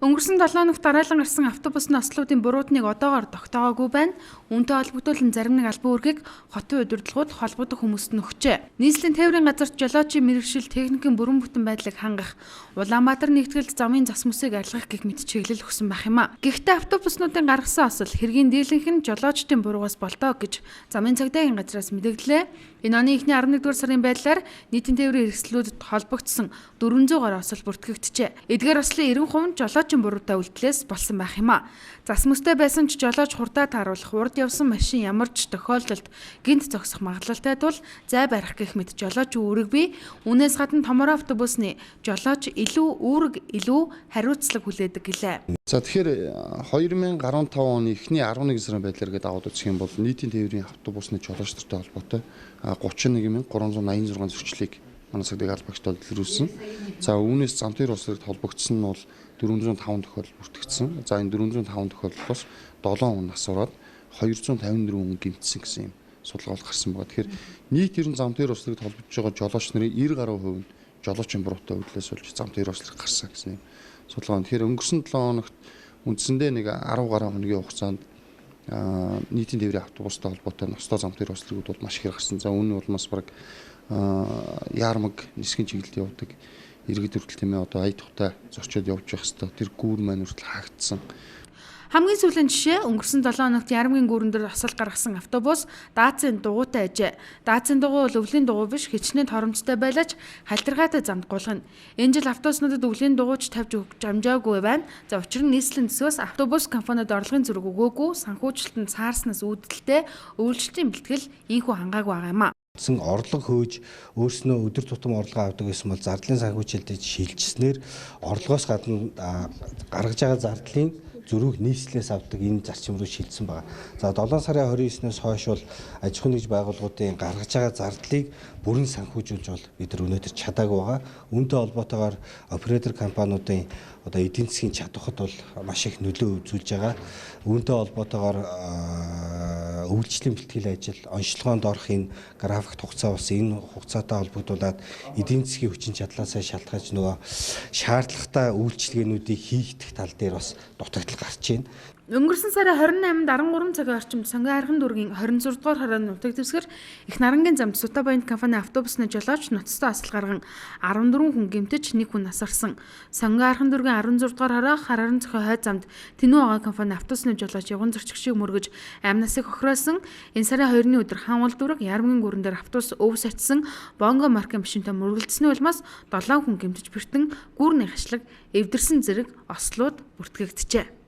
Өнгөрсөн 7 хоногт дараалан гарсан автобусны ослуудын буруутныг одоогоор тогтоогоогүй байна. Үүнтэй холбогдуулан зарим нэг албан үүргийг хотын удирдлагууд холбогдох хүмүүст нь өгчээ. Нийслэлийн тээврийн газарт жолоочийн мэргэжил, техникийн бүрэн бүтэн байдлыг хангах, Улаанбаатар нэгтгэлд замын зас мөсийг арилгах гэх мэт чиглэл өгсөн байх юм а. Гэхдээ автобуснуудын гаргасан осол хэргийн дийлэнх нь жолоочдын буруугаас болдоо гэж замын цагдаагийн газраас мэдэгдлээ. Энэ оны эхний 11-р сарын байдлаар нийтийн тээврийн хэрэгслүүдэд холбогдсон 400 гаруй осол бүртгэгджээ. Эдгээр ослын 90% нь жолоочийн буруутай үйлдэлээс болсон байх юм а. Зас мөстэй байсан ч жолооч хурдаа тааруулах, урд явсан машин ямар ч тохиолдолд гэнэт зогсох магадлалтай тул зай барих гэх мэт жолооч үүрэг бий. Үүнээс гадна томороо автобусны жолооч илүү үүрэг, илүү хариуцлага хүлээдэг гэлээ. За, тэгэхээр 2015 оны эхний 11 сарын байдлаар гээд аваад үзэх юм бол нийтийн тээврийн автобусны жолооч нартай холбоотой 31,386 зөрчлийг манай цагдаагийн албан ёстой дэлгэрүүлсэн. За, үүнээс зам тээврийн улс холбогдсон нь бол 405 тохиолдол бүртгэгдсэн. За, энэ 405 тохиолдлоос 7 хүн нас ороод, 254 хүн гэмтсэн гэсэн юм судалгаа бол гарсан байгаа. Тэгэхээр нийт ер нь зам тээврийн улс холбогдож байгаа жолооч нарын 90 гаруй хувь нь жолоочийн буруутай үйлдэлээс болж зам тээврийн улс гарсан гэсэн юм судалгаа. Тэгэхээр өнгөрсөн 7 хоногт үндсэндээ нэг 10 гаруй хоногийн хугацаанд нийтийн тээврийн автобустай холбоотой ноцтой зам тээврийн услагууд бол маш их гарсан. За, үүний улмаас бараг яармаг нисгэн чиглэлд явдаг иргэд хүртэл, тийм ээ, одоо ая тухтай зорчоод явж явах хэвээр тэр гүүр маань хүртэл хаагдсан. Хамгийн сүүлийн жишээ, өнгөрсөн 7 хоногт Яармагийн гүүрэн дээр осол гаргасан автобус Даацын дугуйтай ажээ. Даацын дугуй бол өвлийн дугуй биш, хичнээн торомжтой байлаач халтиргаатай замд гулгана. Энэ жил автобуснуудад өвлийн дугуйч тавьж өгч амжаагүй байна. За, учир нь нийслэлийн төсвөөс автобус компаниуд орлогын зөрүүг өгөөгүй, санхүүжилтэнд саарснаас үүдэлтэй үйлчлэлийн бэлтгэл ийнхүү хангаагүй байгаа юм а. Орлого хөөж, өөрснөө өдөр тутам орлогоо авдаг гэсэн бол зардлын санхүүжилтэд шилжснээр орлогоос гадна гаргаж байгаа зардлын зөрүүг нийслэлээс авдаг энэ зарчим руу шилжсэн байгаа. За, 7 сарын 29-ноос хойш бол аж ахуйн нэгж байгууллагуудын гаргаж байгаа зардлыг бүрэн санхүүжүүлж бол бид нар өнөөдөр чадаагүй байгаа. Үүнтэй холбоотойгоор оператор компаниудын одоо эдийн засгийн чадварт бол маш их нөлөө үзүүлж байгаа. Үүнтэй холбоотойгоор үйлчлэлийн бэлтгэл ажил, онцлогоонд орох энэ график хугацаа бас энэ хугацаатай холбогдуулаад эдийн засгийн хүчин чадлаасаа шалтгаалж нөгөө шаардлагатай үйлчилгээнүүдийг хийх тал дээр бас дутагдал гарч байна. Өнгөрсөн сарын 28-нд 13 цагийн орчимд Сонгон арган дүүргийн 26 дугаар хорооны нутаг дэвсгэр их нарангийн замд Сутабаянд компани автобусны жолооч ноцтой осол гарган 14 хүн гэмтэж, нэг хүн нас барсан. Сонгон архан дүүргийн 16 дугаар хороо Харарын цохой хойд замд Тэнүү агаа компани автобусны жолооч явган зорчигчийг мөргөж амь насыг хохиросон. Энэ сарын 2-ны өдөр Хаан уул дүүрэг Яармагийн гүрэн дээр автобус өв сацсан Бонго маркийн машинтай мөргөлдсөний улмаас 7 хүн гэмтэж бэртэн гүүрний хашлаг эвдэрсэн зэрэг ослууд бүртгэгджээ.